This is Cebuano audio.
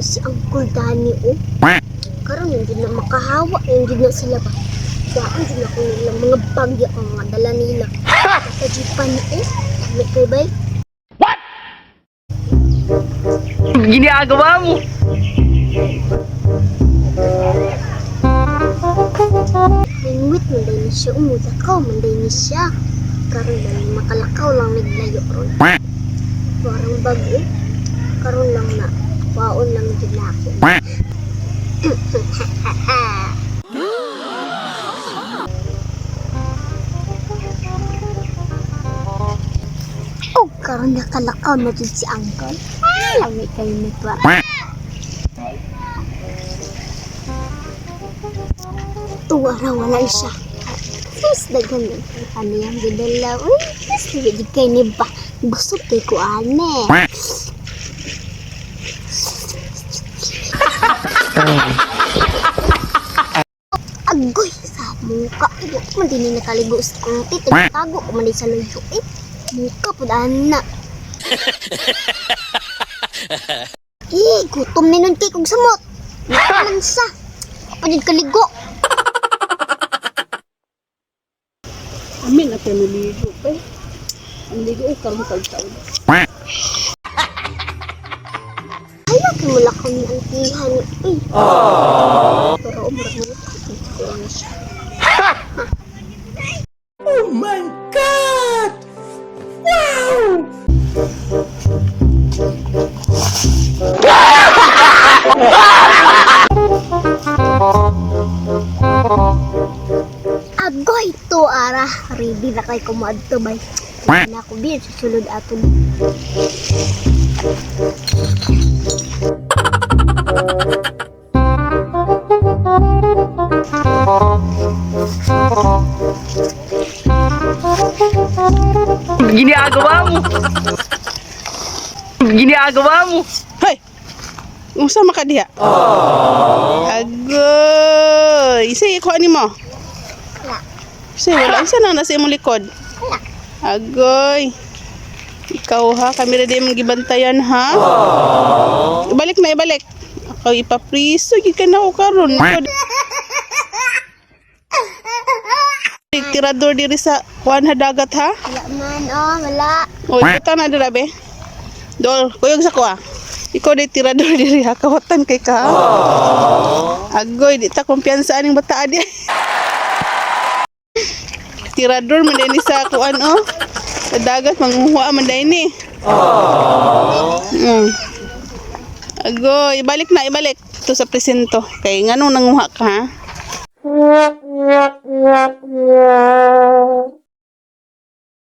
Si Uncle Danny, oh. Karon hindi na makahawa, hindi na sila ba. Daan din ako nila mga bagyo ang mga dala nila. Sa jeepan ni eh. May kay bay. Ginagawa mo? Hingwit man day ni siya, umudakaw man day ni siya. Karon lang makalakaw lang naglayo ron. Parang bago. Karon lang na waon lang jud na ako. Oh, karon nakalakaw na jud si Uncle. Ay, lami kayo nito. Tuwa ra wala siya. Sus, daghan na kami ang gidala. Uy, sus, di kay ni ba. Gusto kay ko ane. Agoy sa muka. Igo man din ni nakaligo sa kungti. Tago ko man din sa luyo. Eh, muka pud ana. Eh, gutom ni nun kay kog samot. Naman sa. Ako jud kaligo. Amin na tayo maligo eh. Ang ligo eh, karon kag taon. Hala, kay mula kami ang tihan ni Uy. Pero umurag mo ko na siya. Oh my God! Wow! Agoy to ara. Ready na kay kumadto bay. Na ako bin susulod ato. Ginagawa mo? Ginagawa mo? Hoy! Unsa man ka diha? Agoy! Isa ikuha nimo. Wala. Isa wala unsa na nasa imong likod? Wala. Agoy. Ikaw ha, kami ra di mong gibantayan ha. Ibalik na ibalik. Ako ipapriso gid ka na ako karon. Ikaw tirador diri sa kuan ha dagat ha. Wala man, oh, wala. Oy, puta na dira be. Dol, kuyog sa kuha. Ikaw di tirador diri ha, kawatan kay ka. Agoy, di ta kumpiyansa aning bata di. Tirador man din sa kuan oh. Sa dagat manguha man din ni. Agoy, ibalik na, ibalik. Ito sa presinto. Kay nganong nanguha ka ha?